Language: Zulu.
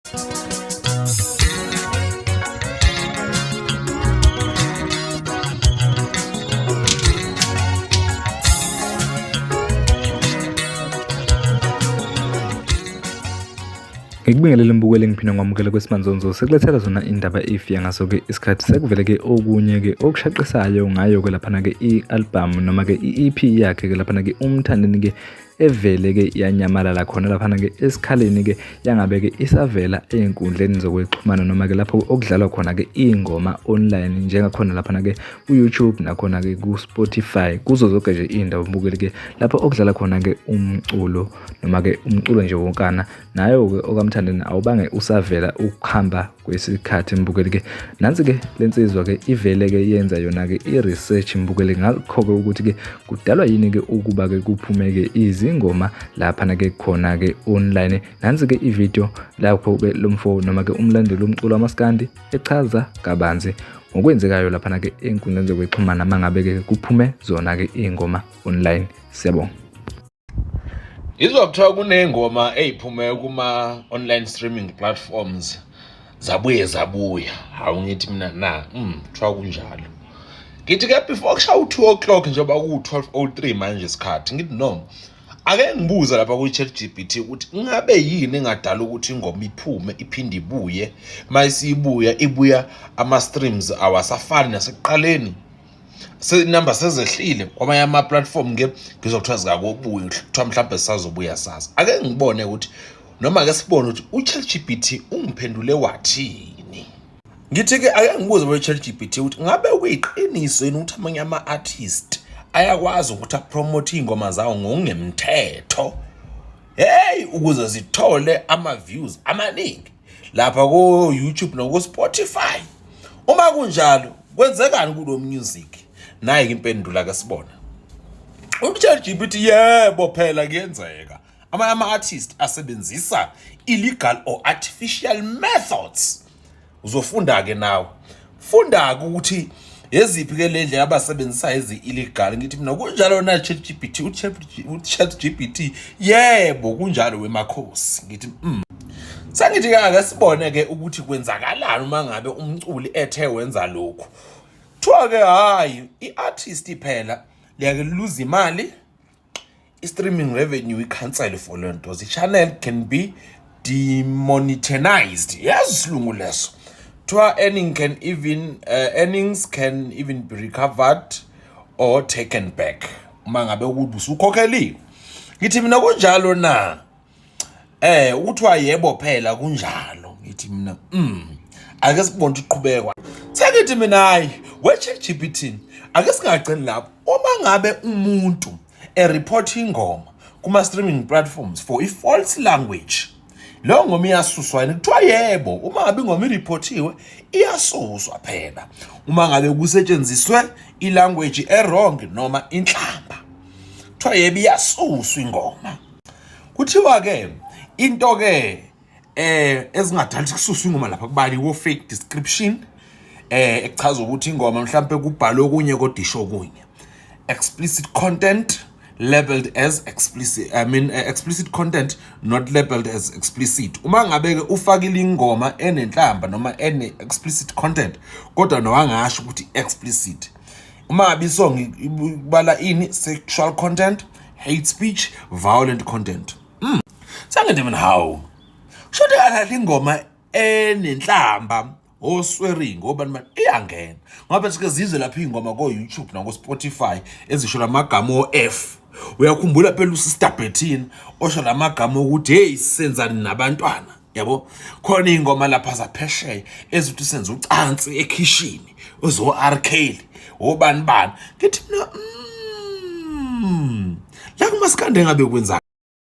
Ngikubingelele mbukeli ngiphinde ngamukele kwesimanzonzo sekulethela zona indaba ifika ngaso-ke isikhathi sekuvele-ke okunye-ke okushaqisayo ngayo-ke laphana-ke i-album noma-ke i-EP yakhe-ke laphana-ke umthandeni-ke evele-ke yanyamalala khona laphana-ke esikhaleni-ke yangabe-ke isavela ey'nkundleni zokuxhumana noma-ke lapho okudlalwa khona-ke iy'ngoma online njengakhona laphana-ke ku-YouTube nakhona-ke ku-Spotify kuzo zonke nje iy'ndawo mbukeli-ke lapho okudlala khona-ke umculo noma-ke umculo nje wonkana nayo-ke okaMthandeni awubange usavela ukuhamba kwesikhathi mbukeli-ke nansi-ke le nsizwa-ke ivele-ke yenza yona-ke i-research mbukeli ngakho-ke ukuthi-ke kudalwa yini-ke ukuba-ke kuphume-ke izingoma laphana-ke khona-ke online nansi-ke ividiyo lapho-ke lo mfo noma-ke umlandeli womculo wamaskandi echaza kabanzi ngokwenzekayo laphana-ke ey'nkundleni zokuxhumana mangabe-ke kuphume zona-ke iy'ngoma online. Siyabonga. Ngizwa kuthiwa kuney'ngoma ey'phume kuma-online streaming platforms zabuye zabuya. Hawu ngithi mina na, kuthiwa kunjalo. Ngithi-ke before kushaya u-2 o'clock njengoba kuwu-12:03 manje isikhathi, ngithi no, ake ngibuze lapha kwi-ChatGPT ukuthi ngabe yini engadala ukuthi ingoma iphume iphinde ibuye, uma isibuya ibuya ama-streams awasafani nasekuqaleni. Inamba sezehlile kwamanye ama-platform ke ngizwa kuthiwa zikakobuya kuthiwa mhlawumbe sisazobuya sasa. Ake ngibone ukuthi noma ake sibone ukuthi u-ChatGPT ungiphendule wathini. Ngithi-ke ake ngibuze we-ChatGPT ukuthi ngabe kuyiqiniso yini ukuthi amanye ama-artist ayakwazi ukuthi apromote iy'ngoma zawo ngokungemthetho, hey, ukuze zithole ama-views amaningi lapha ko-YouTube naku-Spotify. Uma kunjalo kwenzekani kulo music? Nayi-ke impendulo ake sibona. U-ChatGPT, yebo phela kuyenzeka. Amanye ama-artist asebenzisa illegal or artificial methods. Uzofunda-ke nawe, funda-ke ukuthi eziphi-ke le ndlela abasebenzisa ezi-illegal. Ngithi mina kunjalo na ChatGPT? U-ChatGPT, yebo kunjalo wemakhosi. Ngithi Sengithi-ke ake sibone-ke ukuthi kwenzakalani uma ngabe umculi ethe wenza lokhu. Kuthiwa-ke hhayi, i-artist phela liyake luze imali, i-streaming revenue ikhansele for le nto. The channel can be demonetized. Yazi isilungu leso. Kuthiwa earnings can even be recovered or taken back uma ngabe ukuthi usukhokheliwe. Ngithi mina kunjalo na? Ukuthiwa yebo phela kunjalo. Ngithi mina ake sibone ukuthi iqhubekwa. Sengithi mina hayi, we-ChatGPT, ake singagcini lapho. Uma ngabe umuntu ereport ingoma kuma-streaming platforms for i-false language, leyo ngoma iyasuswa yini? Kuthiwa yebo, uma ngabe ingoma iripothiwe iyasuswa phela. Uma ngabe kusetshenziswe i-language e-wrong noma inhlamba, kuthiwa yebo iyasuswa ingoma. Kuthiwa-ke into-ke ezingadala ukuthi kususwe ingoma lapha kubaliwe fake description, ekuchaza ukuthi ingoma mhlampe kubhalwe okunye kodwa isho okunye, explicit content labeled as explicit, I mean explicit content not labeled as explicit. Uma ngabe ke ufakile ingoma enenhlamba noma ene explicit content kodwa nowangasho ukuthi explicit. Uma ngabe isong ibala ini sexual content, hate speech, violent content. Sengithi mina hawu, shothi kahle ingoma enenhlamba oswearing obani bani iyangena, ngoba sike zizwe lapha iy'ngoma ko-YouTube nako-Spotify ezisho lamagama o-F. Uyakhumbula phela uSister Bettina osho lamagama okuthi hey senzani nabantwana, yabo? Khona iy'ngoma lapha zaphesheya ezithi senza ucansi ekhishini ozo-R Kelly obani bani. Ngithi mina la kumasikande ngabe kwenzani?